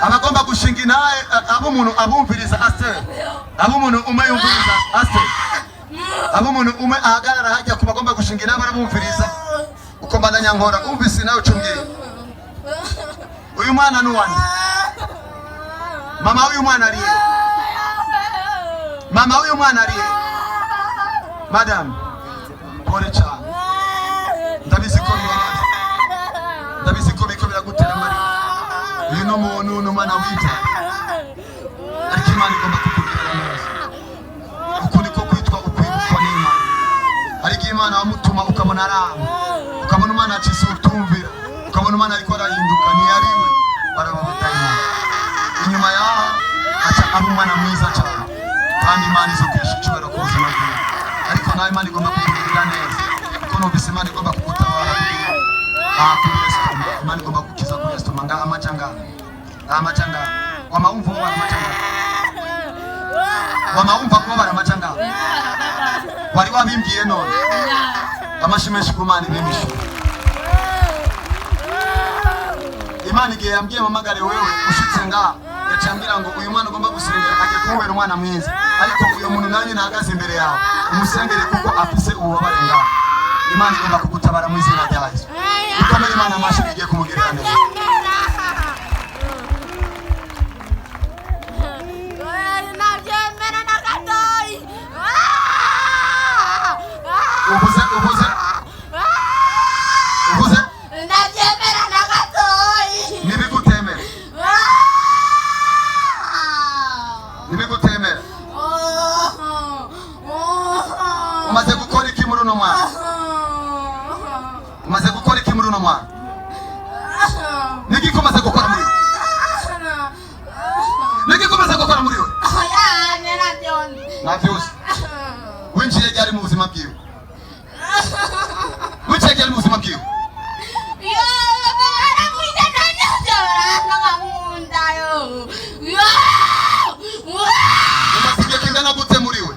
Abagomba gushinga intahe, abo umuntu abumviriza ase, abo umuntu umwe yumviriza ase, abo umuntu umwe ahagarara hajya ku bagomba gushinga intahe barabumviriza. Uko mbandanya nkora, umvise nawe ucumbwira. Uyu mwana ni uwande? Mama w'uyu mwana ari he? Mama w'uyu mwana ari he? Madamu, pole cyane, ndabizi ko bibabaza, ndabizi ko biko biragutera amarira. Uyu ni umuntu, ni umwana wita, ariko Imana igomba kukugirira neza. Uku niko kwitwa ukwibukwa n'Imana. Ariko Imana wamutuma ukabona aranga, ukabona umwana acise utumvira, ukabona umwana ariko arahinduka, ntiyariwe barababadayimoni. Inyuma yaho aca aba umwana mwiza cyane, kandi Imana izokesha icyubahiro ku buzima bwiwe. Ariko nawe Imana igomba kukugirira neza, kuko numvise Imana igomba kugutabara aha kuri estomac. Imana igomba gukiza kuri estomac. Ngaha amaca, ngaha amaca, ngaha wama wumva ubabara amaca ngaha, wama wumva kubabara amaca ngaha. Wari wabimbwiye none amashi menshi ku Mana ibimishura. Imana igihe yambwiye mpamagare wewe ushitse ngaha, yaciye ambwira ngo uyu mwana ugomba gusengera agiye kumubera umwana mwiza, ariko uyu muntu nanjye ntahagaze imbere yawe umusengere kuko afise ububabare ngaha. Imana igomba kugutabara mu izina rya Yesu. Ukomere Imana amashyi, igiye kumugirira neza. Nabyemera na gatoyi. Uvuze, uvuze, uvuze. Nabyemera na gatoyi. Ntibigutemera, ntibigutemera. Umaze gukora iki muri uno mwana? Umaze gukora iki muri uno mwana? Niki umaze gukora muri we? Niki umaze gukora muri we? Navyuzi. Winjiye ryari mu buzima bwiwe? Winjiye ryari mu buzima bwiwe? Umaze igihe kingana gute muri we?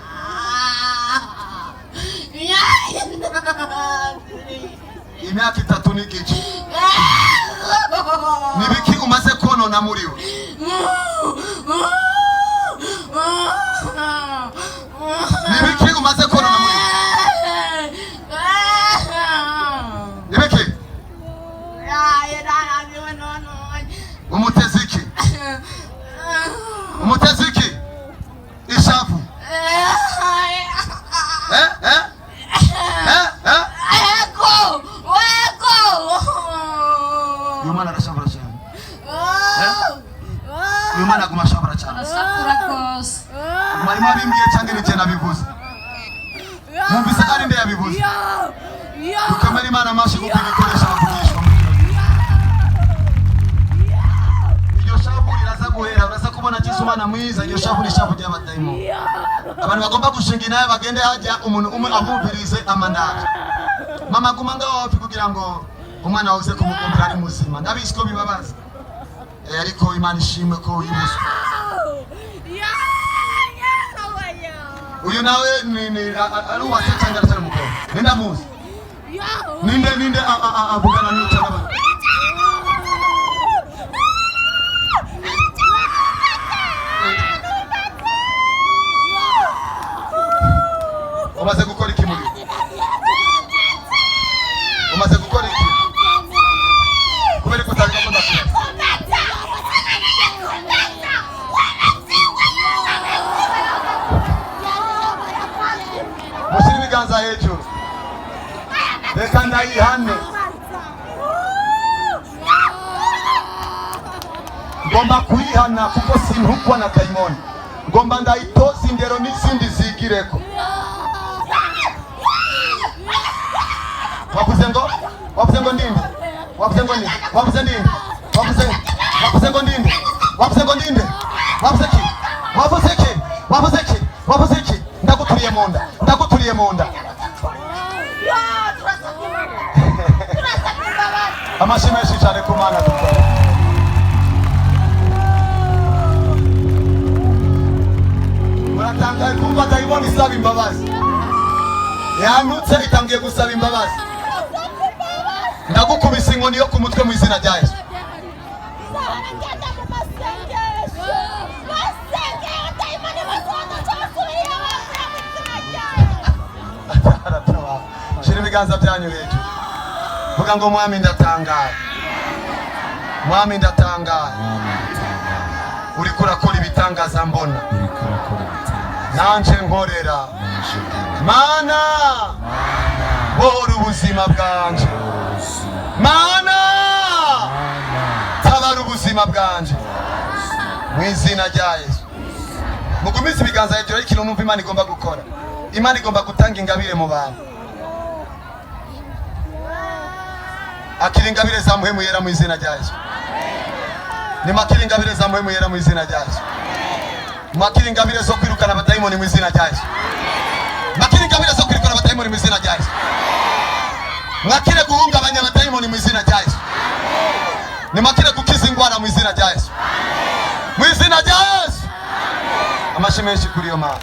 Imyaka 3 n'igice. Nibiki umaze konona muri we? Nibiki umaze konona muri we? Nibiki? Umuteze iki? Umuteze iki? Ishavu? Eh, eh, eh, eh. Uyu mwana arashavura cyane. Uyu mwana aguma ashavura cyane. Arashavura rwose. Mwarimu abimbwiye cyangwa ni jye nabivuze? Mwumvise ari nde yabivuze? Dukomere Imana amashyi kuko ibikoresho bavugishwa muri kino gihe. Iryo shavu riraza guhera, uraza kubona akiza umwana mwiza. Iryo shavu ni ishavu ry'abadayimoni. Abantu bagomba gushinga inayo bagende hajya, umuntu umwe abumvirize amandaje. Mama, guma ngaho hafi kugira ngo umwana wawe uze kumukumbira ari muzima. Ndabizi ko bibabaza. Ariko Imana ishimwe ko wibuswe. Uyu nawe ni ari uwase cyangwa atari umukobwa? Ninde amuzi? Ninde, ninde avugana n'icyo n'abantu? Umaze gukora iki muri we? Umaze gukora iki? Kubera ko utari gukunda kuba. Mushyire ibiganza hejuru, reka ndayihane. Ngomba kuyihana kuko sintukwa na dayimoni. Ngomba ndayitoza indero n'izindi zigireko. Wavuze ngo, wavuze ngo ndinde, wavuze ngo ndinde, wavuze ndinde, wavuze, wavuze ngo ndinde, wavuze ngo ndinde, wavuze ki, wavuze ki, wavuze ki, wavuze ki? Ndaguturiye mu nda, ndaguturiye mu nda. Amashyi menshi cyane ku Mana dukora. Muratangaye kumva dayimoni isaba imbabazi? Yantutse, itangiye gusaba imbabazi. Ndagukubise inkoni yo ku mutwe mu izina rya Yesu. Ibiganza byanyu hejuru, vuga ngo: "Mwami, ndatangaye. Mwami, ndatangaye." Mwami, ndatangaye. Uriko urakora ibitangaza mbona. Uriko urakora ibitangaza. Nanje nkorera. Nanje nkorera. Mana, Mana, bohora ubuzima bwanje. ubuzima. Mana, Mana, tabara ubuzima bwanje mu izina rya Yesu. Mugumize ibiganza hejuru y'ikintu numva Imana igomba gukora. Imana igomba gutanga ingabire mu bantu. Akira ingabire za Mpwemu Yera mu izina rya Yesu. Nimakira ingabire za Mpwemu Yera mu izina rya Yesu. Mwakira ingabire zo kwirukana abadayimoni mu izina rya Yesu. Mwakira ingabire zo kwirukana abadayimoni mu izina rya Yesu. Mwakire guhungabanya abadayimoni mu izina rya Yesu. Nimwakire gukiza ingwara mu izina rya Yesu, mu izina rya Yesu. Amashi menshi kuri iyo Mana.